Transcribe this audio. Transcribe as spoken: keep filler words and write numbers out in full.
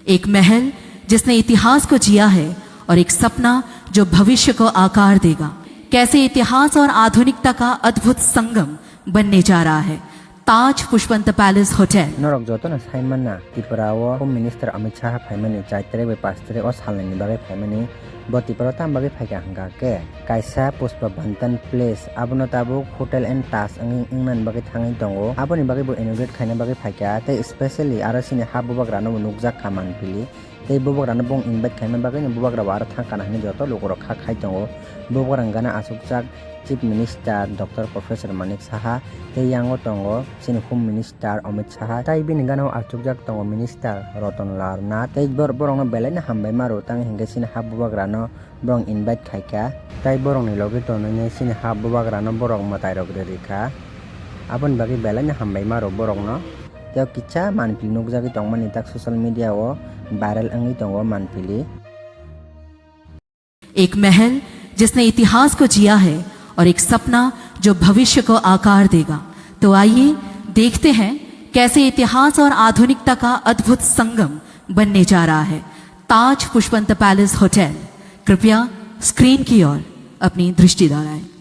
एक महल जिसने इतिहास को जिया है और एक सपना जो भविष्य को आकार देगा। कैसे इतिहास और आधुनिकता का अद्भुत संगम बनने जा रहा है। Taj Pushpavant palace hotel. Norok jotono sai manna, Tripura o Home Minister Amit Shah phaimani char tarik bai panch tarik o salnwi ni bagwi phaimani. Bo Tripura o tamo bagwi phaikha hwnkha khe, kaisa Pushpa Bantan Place, abono tabuk Hotel and Taj wngwi wngnani bagwi thangwi tongo. Aboni bagwi bo inaugurate khaina bagwi phaikha, tei specially aro chini ha bubagrano bo nukjak kha manpili. Tei bubagrano bong invite khaima bagwino bubagrabo aro thangkana hinwi joto lukurok kha khai tongo. Bubagrani gana achukjak Chief Minister Doctor Professor Manik Saha, tei yango tongo chini Home Minister Amit Saha, tei bini gana o achukjak tongo Minister Ratan Lal Nath. Tei bor-, borokno belaino hambai maro, tang hinkhe chini ha bubagrano borok invite khaikha, tei borokni logi tonwi chini ha bubagrano borok mwtairok rwrwikha. Aboni bagwi belaino hambai maro borokno. Tei o kisa manpili nukjagwi tongmani tak social media o viral wngwi tongo manpili. एक महल जिसने इतिहास को जिया है और एक सपना जो भविष्य को आकार देगा। तो आइए देखते हैं कैसे इतिहास और आधुनिकता का अद्भुत संगम बनने जा रहा है। ताज पुष्पवंत पैलेस होटल, कृपया स्क्रीन की ओर अपनी दृष्टि दोहराएं।